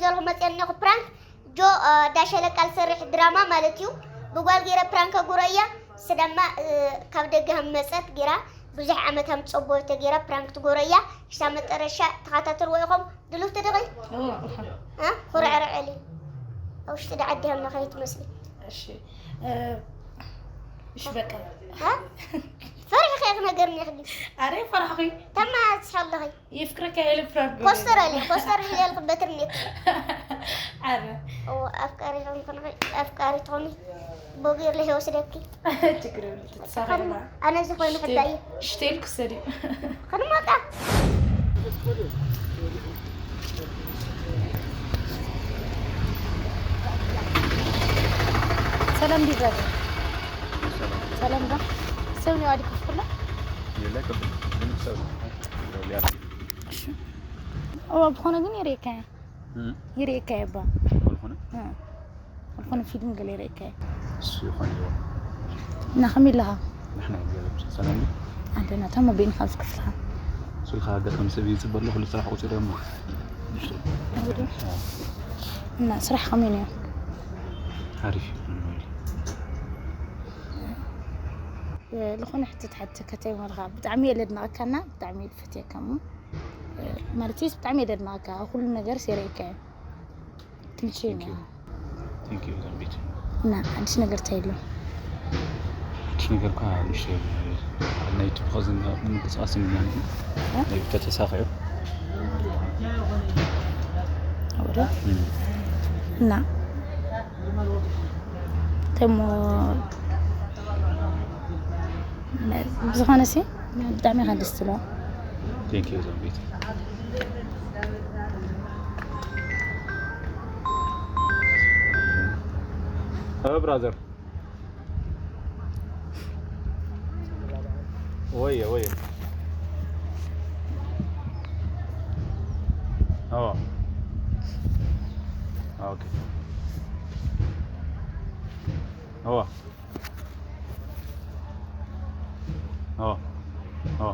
ዘለኹ መፅአ ኣለኹ ፕራንክ ጆ ዳሸለቃ ዝሰርሕ ድራማ ማለት እዩ። ብጓል ገይረ ፕራንክ ኣጉሮ እያ ስደማ ካብ ደገ ሃም መፀት ገይራ ብዙሕ ዓመት ሃም ፀቦ ተገይራ ፕራንክ ትጎሮ እያ። ክሳብ መጠረሻ ተኸታተልዎ ኢኹም። ድሉው ትድኺ ኩርዕርዕሊ ኣብ ውሽጢ ደዓዲ ሃም ነኸይት መስሊ። እሺ በቃ ፈሪሕኺ ኢኺ ነገር ኒኽዲ ኣረ ፈራኺ ተማ ትስሐለኺ የፍቅረካ የለ ፕራንክ ኮስተር ኣለ ኮስተር ኢለ ኢልኩ በትርኔት ኣረ ኣፍቃሪ ኾንኩ ኣፍቃሪ ትኾኒ ቦጊር ለህ ወስደኪ ችግር የለ ተሳኸና ኣነ እዚ ኮይኑ ሕዳይ ሽቴል ክሰዲ ክንሞጣ ሰላም ዲዛ ሰላም ዶ ሰብ ነው ኣዲ ከፍኩላ የለ ቅድም ግን ሰብ ሊያ እሺ ኦ ብኾነ ግን ይሬካ ይሬካ ይባ ብልኾነ ብኾነ ፊልም ገለ ይሬካ እሱ ይኾን ይሆን እና ከመይ ኣለኻ ንሕና ይገለብ ሰላም ኣንተና ተሞ ቤን ካብዚ ክፍልኻ ስልካ ኣጋጣሚ ሰብ ይፅበሎ ኩሉ ስራሕ ቆፂረ እሞ እና ስራሕ ከመይ ነዮ ሓሪፍ እዩ ምንም ኣይብል ዝኾነ ሕቶ ትሓተካ እንታይ መልካ ብጣዕሚ እየ ለድነቐካና ብጣዕሚ እየ ዝፈትየካ እሞ ማለት ብጣዕሚ እየ ለድነቐካ ኩሉ ነገር ሴረይካ እዩ ትምችየኒ Thank you. Thank you ዛምቢት እና ሓድሽ ነገር እንታይ ኣሎ ሓድሽ ነገር ኳ ንእሽቶ ናይ ዩቱብ ኸዚ ምንቅስቃስ ምናምን ናይ ብቻ ተሳኺዑ ወደ እና ተሞ ብዝኾነ ሲ ብጣዕሚ ኢኻ ደስ ትብሎ Thank you ዛምቢት እ ብራዘር ወየ ወየ ኦ ኦኬ ኦ ኦ ኦ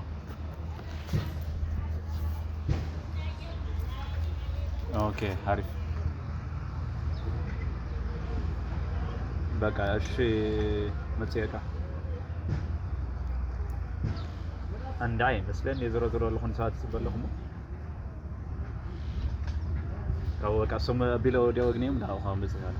ኦኬ ሓሪፍ በቃ እሺ መፅየካ እንዳ ይመስለኒ ዝሮ ዝሮ ኣለኹ ንሰባት ዝፅበ ኣለኹ እሞ ካብ በቃ እሶም ኣቢለ ወዲያ ወግኒዮም እንዳ ኳ መፅእ ያለ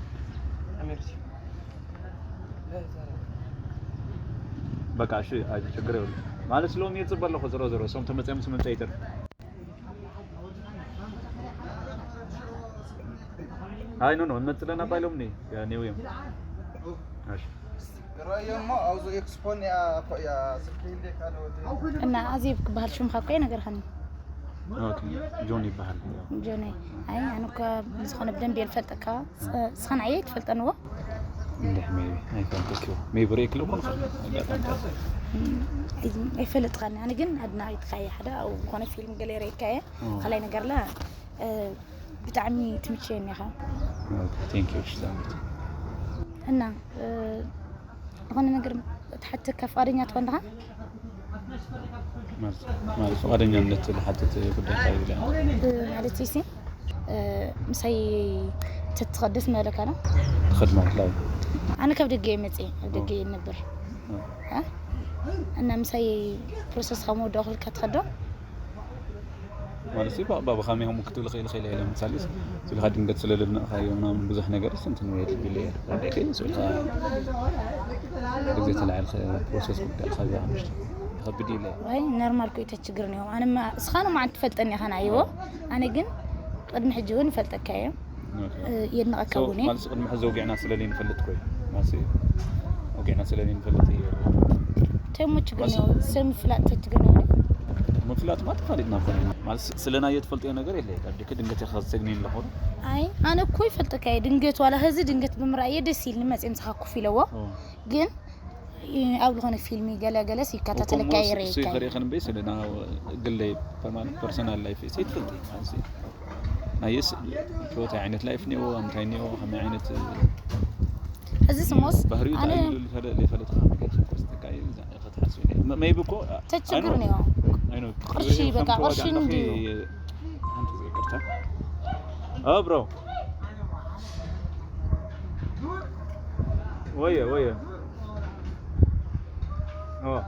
በቃ እሺ ችግር የብሉ ማለት ስሎም ይፅበ ኣለኹ ዝሮ ዝሮ እሶም ተመፅኦም ስምንፀ ይጥር ኣይ ኖ ኖ እንመፅለና ባይሎምኒ ኒው እዮም እሺ ራዮ እሞ ኣብዚ ኤክስፖን እያ እኮ እያ ስልኪ እንዴ ካልኦት እና ኣዜብ ክበሃል ሽምካ እኮ ነገርካኒ ኦኬ ጆን ይበሃል ጆኒ ኣይ ኣነ እኮ ዝኾነ ብደንብ የልፈልጠካ ስኻን ዓየ ትፈልጠንዎ እንድሕ ሜቢ ኣይፈልጠክዎ ሜቢ ርኢክልዎ ንኽእል ኣጋጣምታት ኣይፈልጥካኒ ኣነ ግን ኣድናቂትካ እየ ሓደ ኣብ ዝኾነ ፊልም ገለ ርኢካየ ካልኣይ ነገርላ ብጣዕሚ ትምችየኒ ኢኻ ቴንክ ዩ ዛሚት እና ዝኾነ ነገር ትሓተካ ፍቃደኛ ትኾን ዲኻ ማለት ፍቃደኛነት ዝሓትት ጉዳይ እንታይ ይብል ማለት ሲ ምሳይ ተትኸድስ መለካ ነው ትኸድ ማለት ላይ ኣነ ካብ ደገ እየ መፅእ ኣብ ደገ እየ ነብር እና ምሳይ ፕሮሰስ ካብ መወዳእኩ ኢልካ ትኸዶ ማለት ሲ ብኣግባቡ ከመይ ከም ክትብል ኽእል ኽእል ኢለ ምሳሌ ስልካ ድንገት ስለ ልድነቕካዮ ምናምን ብዙሕ ነገር ስ እንትን ወይ ትብል እየ ረዲእከ ስልካ ግዜ ተላዕልከ ፕሮሰስ ክትገልካ ዝኣምሽ ከብድ ኢለ ኣይ ኖርማል ኮይተ ችግር ነው ኣነ እስኻነ ማዓን ትፈልጠኒ ኢኻ ናይዎ ኣነ ግን ቅድሚ ሕጂ እውን ይፈልጠካ እየ የድንቐካ እውን እየ ማለት ቅድሚ ሕዚ ወጊዕና ስለ ዘይንፈልጥ ኮይ ማለት ወጊዕና ስለ ዘይንፈልጥ እዩ ተሞ ችግር ነው ሰብ ምፍላጥ ተ ችግር ነው ምፍላጥ ማለት ተፋሊጥና ኮነ ማለት ስለ ናየ ትፈልጥዮ ነገር የለ ካብ ድክ ድንገት ኢኻ ዝሰግኒ ኣለኹ ኣይ ኣነ እኮ ይፈልጠካ እየ ድንገት ዋላ ህዚ ድንገት ብምርኣየ ደስ ኢልኒ መፅእ ምሳኻ ኮፍ ኢለዎ ግን ኣብ ዝኾነ ፊልሚ ገለ ገለስ ይከታተለካ ይረየካ ይኸሪእኸን በይ ስለና ግለይ ፐርሰናል ላይፍ ሴ ትፈልጥ ናየስ ሂወት ዓይነት ላይፍ ኒዎ እንታይ ኒዎ ከመይ ዓይነት እዚ ስሞስ ባህሪኡ ኣነ ታይ ይፈልጥካ ክትሓስብ ሜቢ እኮ ተችግር ኒዎ ቅርሺ በቃ ቅርሺ እንዲ ሓንቲ ዘይቅርታ اه، برو. ويا، ويا. اه.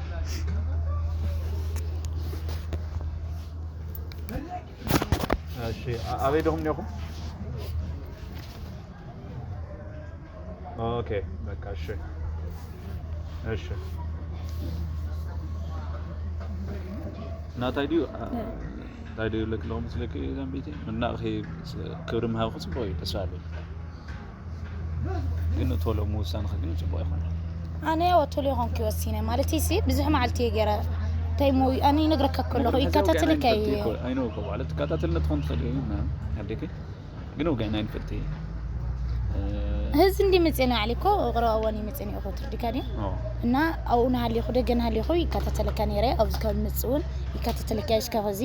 እሺ፣ ኣ-፣ ኣበይ ዲኹም ኔኹም? ኦኬ፣ በቃ እሺ። እሺ። ናታይ ድዩ? እ። እንታይ ድዩ ለክለኹም ስለኪ ዛምቢቲ? እና ኸ ክብሪ ምሃብኩ ጽቡቕ እዩ፣ ደስ በሃሊ። ግን ቶሎ ምውሳንኺ ግን ጽቡቕ ይኾነ። ኣነ ያው ቶሎ ይኾንኩ ወሲነ። ማለት ሲ ብዙሕ መዓልቲ እየ ገይረ። እንታይ ሞ-፣ ኣነ ይነግረካ ከለኹ ይከታተለካ እየ። ኣይኖ እኮ ማለት ትከታተልነ ትኾን ትኽእል እዩ፣ እና ኣዴኪ ግን ውግዕና ይንፈልጥ እዩ። እ፣ ህዚ እንዲ መጽና ዓሊ እኮ ቅረባ እዋን ይመጽና እኮ ትርድካ ድዩ? ኦ። እና ኣብኡ ናሃሊኹ ደገ ናሃሊኹ ይከታተለካ ነይረ። ኣብዚ ካብ መጽእ እውን ይከታተለካ እየ እስካብ ኸዚ።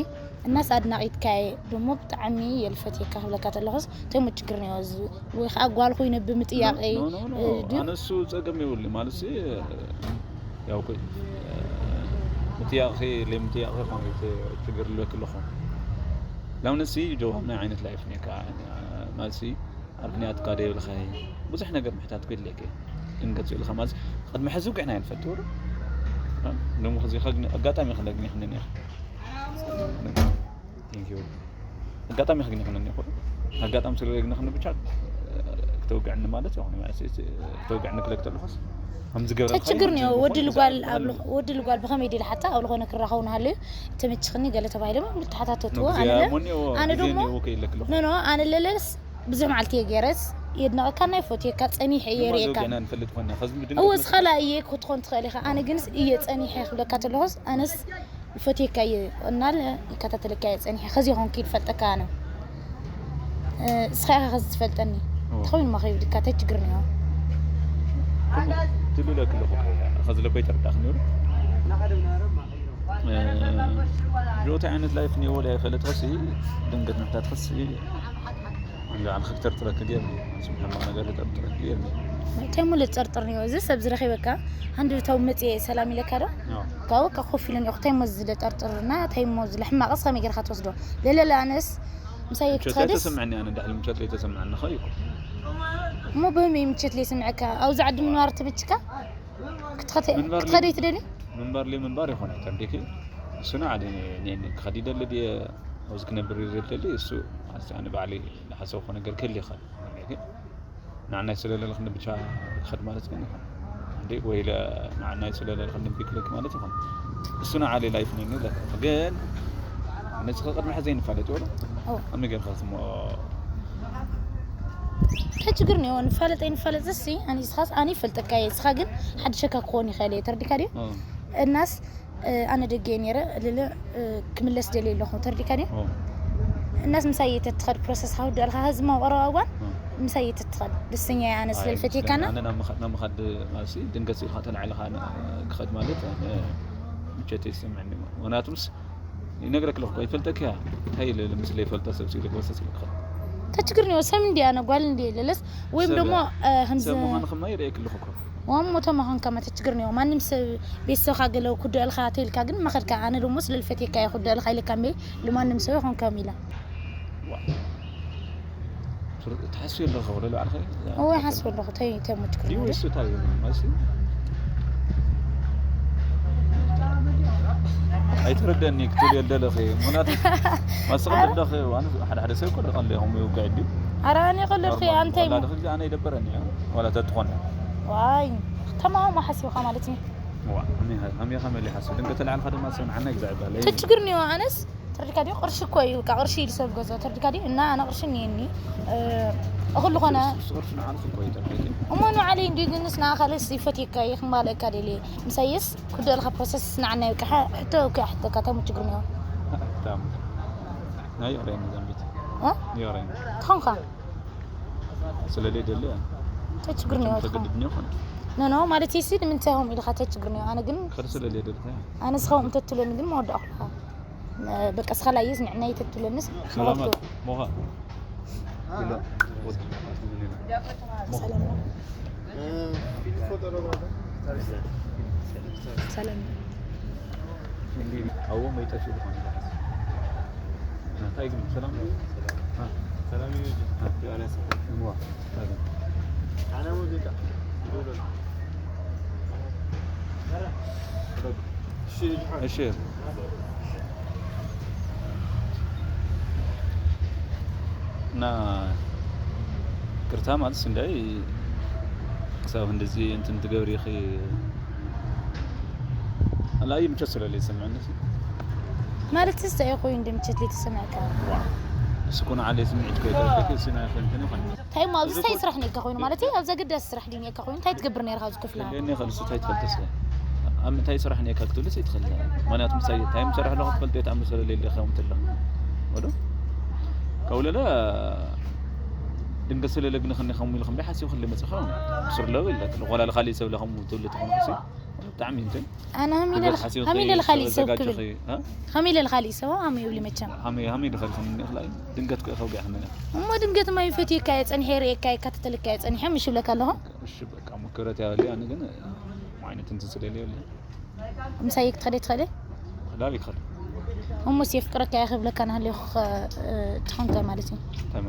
እናስ ኣድናቒትካ እየ። ደሞ ብጣዕሚ እየ ልፈትየካ ክብለካ ተለኹስ፣ እንታይ እሞ ችግር እኒኦ? እዚ ወይ ኸዓ ጓል ኮይነ ብምጥያቐይ፣ ኖ፣ ኖ፣ ኖ፣ እ፣ ድዩ? ኣነ እሱ ጸገም የብሉኒ። ማለት ሲ፣ ያው ኮይ፣ እ፣ ምጥያቕኺ፣ ለይ ምጥያቕኺ ኮን ችግር ልበክ ኣለኹ። ላምነሲ ጆ፣ ከመይ ዓይነት ላይፍ እኒካ? ማለት ሲ፣ ኣብ ክንያትካ ዶ ይብልኻ? ብዙሕ ነገር ምሕታት ክድልየክ እዩ። ድንገት ኢልካ ማለት ቅድሚ ሕዚ ውግዕና ኣይንፈልጥ ወሩ። ደሞ ኸዚ ኸግኒ-፣ ኣጋጣሚ ኸግኒ ኽንኒ ኢኻ። Thank you። ኣጋጣሚ ኸግኒ ኽንኒ ይኹን። ኣጋጣሚ ስለ ዘግኒ ኽን ብቻ ክተውግዕኒ ማለት ይኹን። ማለት ሲ-፣ ክተውግዕኒ ክለክ ተለኹስ። ከምዚ ገብረ እንታይ ችግር እኒኦ? ወዲ ልጓል ኣብ ልኾ-፣ ወዲ ልጓል ብኸመይ ድዩ ሓታ ኣብ ልኾነ ክራኸቡ ናሃለዩ ተመችኽኒ ገለ ተባሂሎም ተሓታተትዎ። ኣነ ለ-፣ ኣነ ደሞ ኖ፣ ኖ፣ ኣነ ለለስ ብዙሕ መዓልቲ እየ ገይረስ የድነቐካ፣ ናይ ፎትየካ፣ ጸኒሐ እየ ርእየካ። ገና ንፈልጥ ኮና። ኸዚ ምድን እወ፣ ዝኸላ እየ ክትኾን ትኽእል ኢኻ። ኣነ ግንስ እየ ጸኒሐ ክብለካ ተለኹስ፣ ኣነስ ይፈትየካ እየ። እናለ ይከታተለካ እየ ጸኒሐ። ኸዚ ኾንክ ይፈልጠካ ኣነ። እ፣ እስኻ ኢኻ ኸዚ ትፈልጠኒ። እወ። ተኸዊን ማኸ ይብልካ፣ እንታይ ችግር እኒኦ? ትልለ ክለኹ ኸዚ ለኮይ ተረዳኽ ነይሩ። እ፣ ጆታ ዓይነት ላይፍ እኒኦ ወላ ይፈለጥ ኸሲ፣ ድንገት ምሕታት ኸሲ፣ ንላዕሊ ክጠርጥረኪ ገይሩ፣ ስብሓን ነገር ክጠርጥረኪ ገይሩ። እንታይ ሙሉ ጠርጥር ነው? እዚ ሰብ ዝረኺበካ፣ ሃንድርታው መጽየ ሰላም ኢለካ ዶ? አዎ። ካብኡ ከ ኮፍ ኢለን እኮ፣ እንታይ ሞ ዝለ ጠርጥርና፣ እንታይ ሞ ዝለ ሕማቕስ ከመይ ጌርካ ትወስዶ? ለለለ ኣነስ ምሳይ ምቾት ክትኸድስ? ኣይተሰምዐኒ፣ ኣነ እንድሕር ምቾት ዘይተሰምዐኒ ኸ ይኮ። እሞ ብህመይ ምቾት ዘይስምዐካ? ኣብዚ ዓዲ ምንባር ትምችካ? ክትኸተ-፣ ምንባር ክትኸደ ሊ-፣ ይትደሊ? ምንባር ሊ ምንባር ይኾነ፣ ተርዲኪ? እሱና ዓዲ ኔ-፣ ኔ-፣ ክኸዲ ደሊ ድየ፣ ኣብዚ ክነብር እዩ ዘደሊ፣ እሱ፣ ኣነ ባዕሊ ዝሓሰብኩ ነገር ክህሊ ይኽእል። ንዓናይ ስለለለኽኒ ብቻ ክኸድ ማለት ግን ይኾን እንዴ? ወይ ለ-፣ ንዓናይ ስለለለኽኒ እምቢ ክለኪ ማለት ይኾን? እሱ ንዓለይ ላይፍ ነኒ ለካ። ግን ንስኺ ቅድሚ ሕዚ ይንፋለጥ ይብሎ? ኦ። ኣብ መገድኻ ስሞ እንታይ ችግር እኒኦ? ንፋለጥ ኣይንፋለጥ እሲ፣ ኣነ ንስኻስ ኣነ ይፈልጠካ እየ። ንስኻ ግን ሓድሸካ ክኾን ይኽእል እየ። ተረዲካ ድዩ? ኦ። እናስ እ፣ ኣነ ደገ እየ ነይረ፣ ልለ፣ እ፣ ክምለስ ደልየ ኣለኹ፣ ተረዲእካ ድዩ? ኦ። እናስ ምሳይ እየ ተትኸድ ፕሮሰስ ሃው ዳልካ፣ ኸዚ እሞ ቀረባ እዋን ኦ። ምሳይ እየ ተትኸድ። ደስተኛ እየ ኣነ ስለ ኣይ፣ ዝፈትየካና። ኣነ ናብ ምኻ-፣ ናብ ምኻድ ማለትሲ ድንገት ኢልካ ተላዒልካ ን-፣ ክኸድ ማለት፣ ኣነ ምቾት ይስምዐኒ። ምኽንያቱምስ ይነግረክ ኣለኹ እኮ፣ ይፈልጠክ እያ። እንታይ ኢለ፣ ኢለ ምስለ ይፈልጦ ሰብ ኢለ ክወሰስ ኢለ ክኸድ። እንታይ ችግር እኒኦ? ሰብ እንዲ ኣነ ጓል እንዲ ለለስ፣ ወይም ሰብ፣ ደሞ፣ እ፣ ከምዚ ሰብ ምዃንክማ ይርእየክ ኣለኹ እኮ። ዋም ሞቶ መኾንካ መተ ችግር ነው። ማንም ሰብ ቤተሰብካ ገለው ክደልካ ተልካ ግን መኸድካ። ኣነ ደሞ ስለ ልፈትየካ እየ ክደልካ ኢለካ እምበይ፣ ለማንም ሰብ ይኾንካ ሚላ። ዋ። ትር-፣ ትሓስቢ ኣለኺ ወለ ልባዕልኺ? እወ፣ ይሓስብ ኣለኹ። ተይ፣ ተይ፣ ሞት ክብሪ ድዩ ወይስ እንታይ እዩ? ማለትሲ፣ ኣይተረደኒ ክትብል የልደለኺ። ምኽንያቱ፣ ማስቕ ኣረ። ደለኺ፣ ኣነ ሓደ ሓደ ሰብ እኮ ደቐለ ኢኹም ይውግዕ ድዩ? ኣረ፣ ኣነ ይቐልድኺ፣ ኖርማል። ኣንተ ወላ እዩ። ደኺ ኣነ ይደበረኒ እዩ። ወላ ተትኾነ። ዋይ፣ ተማሆሞ ሓሲብካ ማለት እዩ። ዋ፣ ኣሜኻ፣ ኣሜኻ መሊ ሓስብ። ድንገት ተላዕልካ ድማ ሰብ ንዓና ይግዛዕ ይባል። እንታይ ችግር እኒኦ? ኣነስ ተረዲካ ድዩ? ቅርሺ እኮ እዩ፣ በቃ ቅርሺ ኢሉ ሰብ ገዝኦ፣ ተረዲካ ድዩ? እና ኣነ ቅርሺ እኒአኒ፣ እ፣ እኹሉ ኾነ። እሱ፣ እሱ ቅርሺ ንዓንስ እኮ እዩ፣ ተረዲካ። እሞ ንዓለይ እንዲዩ ግንስ ንኣኻለስ ይፈትየካ እየ፣ ክማልእካ ደልየ። ምሳይስ ክደልካ ፕሮሰስ ንዓና ይብቃ። ሕቶ እኮ ሕቶካ፣ እንታይ ችግር እኒኦ? ታም። ናይ ይቕረየኒ ዘንቢት። እ? ይቕረየኒ። ትኾንካ? ስለ ደይ ደለ እያ። እንታይ ችግር እኒኦ? ተገድድኒ ይኾን? ኖ፣ ኖ፣ ማለት እሲ ንምንታይ ሆም ኢልካ እንታይ ችግር እኒኦ? ኣነ ግን ከደ ስለ ደይ ደለ። ኣነ ስኻው እንተትብለኒ ግን መወዳእኹ። በቃ፣ እስኻ ላይስ ንዕና ይተትብለንስ ሰላም መወዳእኹ። ሞኻ። ኢሎ። ሰላም ነው። ሰላም ነው። እንዴ፣ አዎ፣ መይጠሽ ይሆን? እንታይ ግን ሰላም ነው? አ። እዋ። እሺ። እና ቅርታ ማለት እንዳይ ክሳብ እንደዚ እንትን ትገብሪ ኢኺ ኣላዩ ምቸት ስለለ ይሰምዐኒ። ማለት እንታይ ኮይኑ እንደ ምቸት ለይተሰማዕካ? እሱ ኮነ ዓለ ስምዒት ከይተረከ እሱ ናይ ፈንትን ይኾን። እንታይ ማ ኣብዚ እንታይ ስራሕ ነካ ኮይኑ ማለት ኣብዛ ግዳስ ስራሕ ድንየካ ኮይኑ እንታይ ትገብር ነርካ ኣብዚ ክፍላ? ለኔ ኸልሱ እንታይ ትፈልጥ እስከ? ኣብ እንታይ ስራሕ ነካ ክትብልስ ይትኽእል። ምክንያቱ ምሳይ እንታይ ምሰርሕ ኣለኹ ትፈልጥ የት ኣመሰለ ለለ ከም ትለ ወዶ ከውለለ ድንገት ስለ ለግኒ ኸኒ ከም ኢሉ ከም ሓሲብ ክል መጽኻ ስር ለው ይለት ወላ ለኻሊ ሰብ ለኸም ትብሉ ትኾኑ ሲ ብጣዕሚ እንትን ኣነ ሃም ኢለ ድንገት ለኻ- ሓሲብ ሃም ኢለ ኸይ- ለኻሊ ሰብ ተዘጋጆ ክብል ኸይ- እ? ሃም ኢለ ለኻሊ ሰብ ሃም ይብሊ መቸም ሃመይ ሃመይ ድኸል ከም ንኽላይ ድንገት ከ ከውግዕ ከም እሞ ድንገት ማይ ፈትየካ እየ ጸኒሐ ርእየካ እየ ካተተልካ እየ ጸኒሐ ምሽ ይብለካ ኣለኹ እሺ በቃ ሙከረት ያለ ኣነ ግን ዓይነት እንትን ስለለ ይለ ምሳይ ክትኸደ ትኸደ ላብ ይኸል እሞስ የፍቅረካ እየ ክብለካ ናሃለኹ ትኾንካ ማለት እዩ ተመ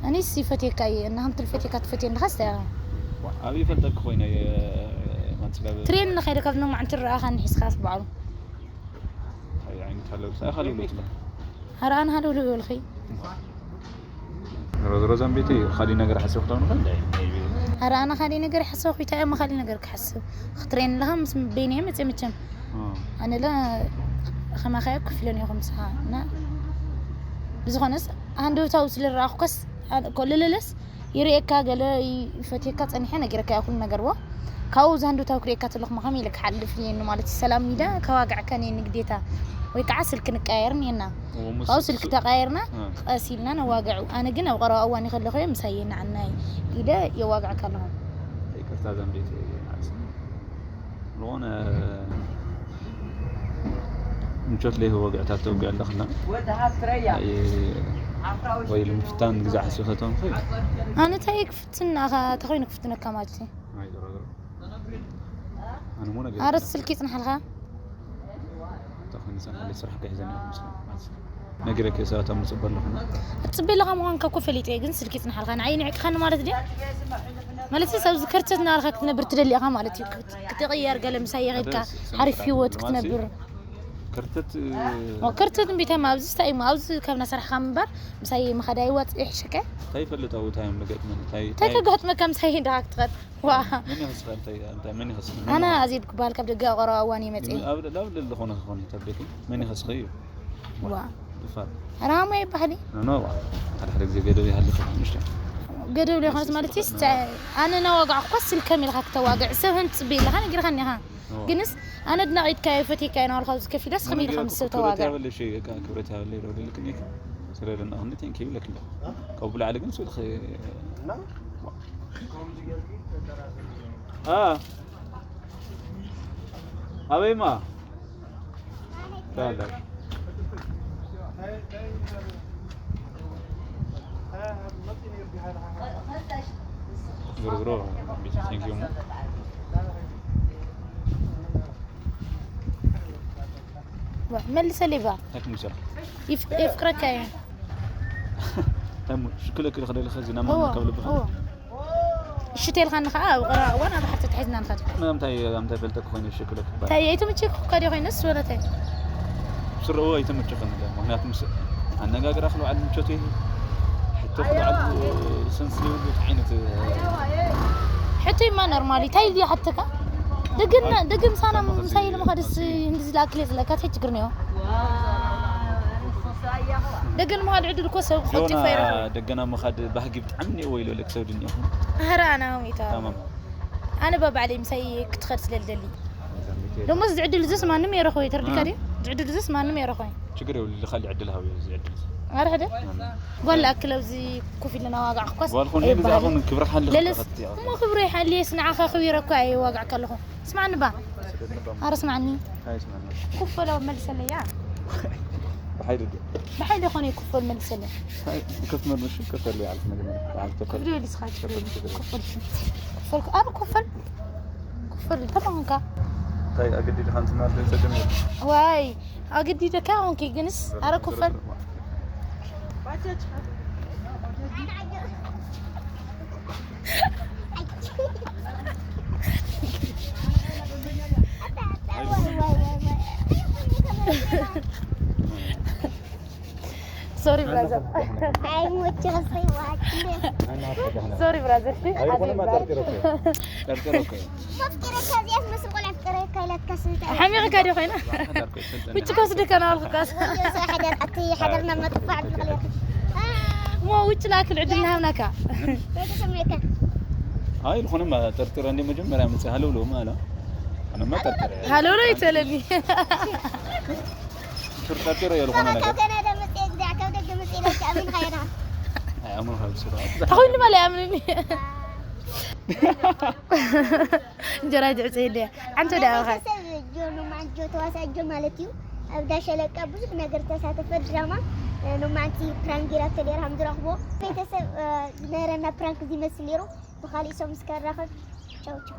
እኔስ ይፈትየካ እየ እና ከምቲ ልፈትየካ ትፈትየ እንድኻ ስተ ኣብ ይፈልጠክ ኮይነ ማንስጋብ ትሬን ንኸይደ ካብ ነማዕንቲ ረኣኻ ንሒዝካ ስበዓሉ ዓይነት ሃለው ሳይ ኻሊእ ሎትለ ኣረኣን ሃለውለው ይበልኺ ሮዝ ሮዛን ቤቲ ኻሊእ ነገር ሓሲብ ክተው ንኽእል ኣረኣና ካሊእ ነገር ይሓስበ ኩይታ እሞ ካሊእ ነገር ክሓስብ ክትሬን ኣለኻ ምስ በይነ እየ መፅእ መቸም ኣነለ ከማኸያ ክፍለን እየ ከምስኻ እና ብዝኾነስ ሃንደውታዊ ስለረኣኹከስ ኮለለለስ ይርእየካ ገለ ይፈትየካ ጸኒሐ ነጊረካ እያ ኩሉ ነገርዎ ካብኡ ዛንዱታው ክርእየካ ተለኹ መኸም ኢለ ክሓልፍ እየኒ ማለት እዩ ሰላም ሚዳ ከዋግዐካ እየ ንግዴታ ወይ ከዓ ስልኪ ንቀያየር እየና ካብኡ ስልኪ ተቀያየርና ቀስ ኢልና ነዋግዑ ኣነ ግን ኣብ ቀረባ እዋን ከለኹ እየ ምሳይ የናዓናይ ኢለ የዋግዐካ ኣለኹ ይቅርታ ዘንቤት ዝኮነ ምቾት ለይ ወግዕታት ተወግዕ ኣለኽና ወይ ንምፍታን ግዛ ሓሲኸቶም ኸይ ኣነ እንታይ ክፍትና ተኮይኑ ክፍትነካ ማለት እዩ ኣነ ሞ ነገር ኣረ ስልኪ ይጽንሓልካ ተኾይኑ ሰንሓለ ስራሕ ከሒዘና መስሎ ማለት ነግረክ ሰባት ኣብ ምጽበ ኣለኹና ጽበ ኣለኻ ምዃንካ እኮ ፈሊጠ ግን ስልኪ ይጽንሓልካ ንዓይ ንዕቅኻኒ ማለት ድዩ ማለት ሰብ ዝከርተት ናልካ ክትነብር ትደሊ ኢኻ ማለት እዩ ክትቕየር ገለ ምሳይ የኸድካ ሓሪፍ ህይወት ክትነብር ከርተት ከርተት እምቢታይ ኣብዚ ስታይ ኣብዚ ካብና ሰራሕካ ምንባር ምሳይ ምኻድ ኣይዋፅእ ይሕሸከ እንታይ ይፈልጥ ኣብኡ እንታይ እዮም ንገጥመን እንታይ እንታይ ከጋጥመካ ምሳይ እንዳካ ክትኸድ ዋ መን ይኸስኸ እንታይ እንታይ መን ይኸስኸ ኣነ ኣዜብ ክበሃል ካብ ደገ ቀረባ እዋን ይመፅእ ኣብ ለብ ለብ ዝኾነ ዝኾነ ተብለኪ መን ይኸስኸ እዩ ዋ ድፋር ራሞ ይባህሊ ኖ ዋ ሓደ ሓደ ግዜ ገደብ ይሃልፍ ምሽተ ገደብ ለይኮነት ማለት ስ ኣነ ናዋጋዕ እኳ ስልከም ኢልካ ክተዋግዕ ሰብ ህም ፅቢ ኢልካ ነጊርካ እኒኻ ግንስ ኣነ ድናቂትካ ፈቴካ ኢና ዋልካ ኣብዚ ከፊለስ ከመይ ኢልካ ምስ ሰብ ተዋግዕ ክብረት ያበለ ክብረት ያበለ ይረው ልልክ ኔክ ስለ ለና ክኒ ቴንክ ዩ ለክ ካብ ብላዕሊ ግን ስልክ ኣበይማ ዞሮ ዞሮ ቴንክ ዩ መልሰ ሌባ ታክሙሰ የፍቅረካ እየ ታሙ ሽክለ ክለ ከደለ ከዚ ናማ ከብለ ብኸ እሺ ተልካኒ ከዓ ኣብ ቀረባ እዋን ኣብ ሓርቲ ትሒዝና ንኸድ ምታይ ምታይ ፈልጠ ክኾይነ ሽክለ ክባል እንታይ ኣይተመቸ ክኳ ዲ ኮይነስ ወለታይ ስርኡ ኣይተመቸኸን ምክንያቱ ምስ ኣነጋግራ ክልባዓል ምቾት ይህ ሕቶ ክልባዓል ሰንስ ይብሉ ዓይነት ሕቶ ይማ ኖርማሊ እንታይ ኢልዩ ሓተካ ደግና ደግ ምሳና ምሳይ ኢሉ ምኸድስ እንድዚ ላክለ ዝለካ እንታይ ችግር ነዮ ደግ ንምኻድ ዕድል እኮ ሰብ ክኸቱ ይፈይረ ደገና ምኻድ ባህጊ ብጣዕሚ እኒኦ ወይ ኢሎ ለክ ሰብ ድኒኹም ኣረ ኣና ሆሚታ ታማም ኣነ በባዕለይ ምሳይ ክትኸድ ስለ ዝደሊ ደሞ እዚ ዕድል እዚስ ማንም የረኸው የተርድካ ድዩ እዚ ዕድል እዚስ ማንም የረኸው ችግር የብሉ ልኻሊ ዕድል ሃው እዚ ዕድል ኣረ ሕደ ጓል ኣክል ኣብዚ ኮፍ ኢልና ዋጋዕ ክኳስ ጓል ኾን ግን ዝኣኹን ክብሪ ሓሊ ለለስ እሞ ክብሪ ሓሊየስ ንዓኻ ክቢረ እኳ እየ ዋጋዕ ከለኹ ስማዕኒ ባ ኣረ ስማዕኒ ኩፈሎ መልሰለያ ብሓይሊ ድዩ ብሓይሊ ኾነ ይኩፈል መልሰለያ ከፍ መልሽ ከፈል ይዓልፍ ነገር ይዓልፍ ከፈል ክፍል ይልስኻ ክፍል ክፍል ኣረ ኩፈል ኩፈል ተማንካ እንታይ ኣገዲድካ እንትን ማለት ጸገም የለን ዋይ ኣገዲደካ ኾንኪ ግንስ ኣረ ኩፈል ባጃጅ ብራዘር። ኣይሞች ኸስሪዋት ሶሪ ብራዘር። ኣይኮነማ ጠርጢረኩ ጠርጢረኩ ኣፍቂረካ እዚኣ ትመስል ቆልዓ ኣፍቂረካ ኢላትካ ስንታ ሓሚቕካ ዲዮ ኮይና? ውጭ ከወስድካ ናበልኩካስ። ወዮ ሰብ ሓደር ኣቲ ሓደርና መጥፋዕ ብልቕልቕ ሞ ውጭ ላክል ዕድል ናሃብናካ። ተሰሚዕካ ኣይ ዝኾነማ ጠርጢረ እንዲ መጀመርያ ምጽእ ሃለውለው ማለ ኣነማ ጠርጢረ ሃለውለው ይተለኒ። ሱር ጠርጢረ እየ ዝኾነ ነገር ካብ ካናዳ መፅአ ግዛዕ ካብ ደገ መፅአ ኢለካ ኣሚንካ ኢና ኣይ ኣምኖ ካብ ሱር ተኾይኑ ማለ ኣምንኒ። እንጀራ ጅዕፀ ይደያ ሓንቲ ወደ ኣበኻ ቤተሰብ ጆ ኖማንት ጆ ተዋሳእ ጆ ማለት እዩ። ኣብ ዳሸለቃ ብዙሕ ነገር ተሳተፈ ድራማ ኖማንቲ ፕራንክ ጌራቶ ነይራ ከም ዝረኽቦ ቤተሰብ ነረና ፕራንክ እዚ ይመስል ነይሩ። ብካሊእ ሰው ምስከራኸብ ቻው ቻው።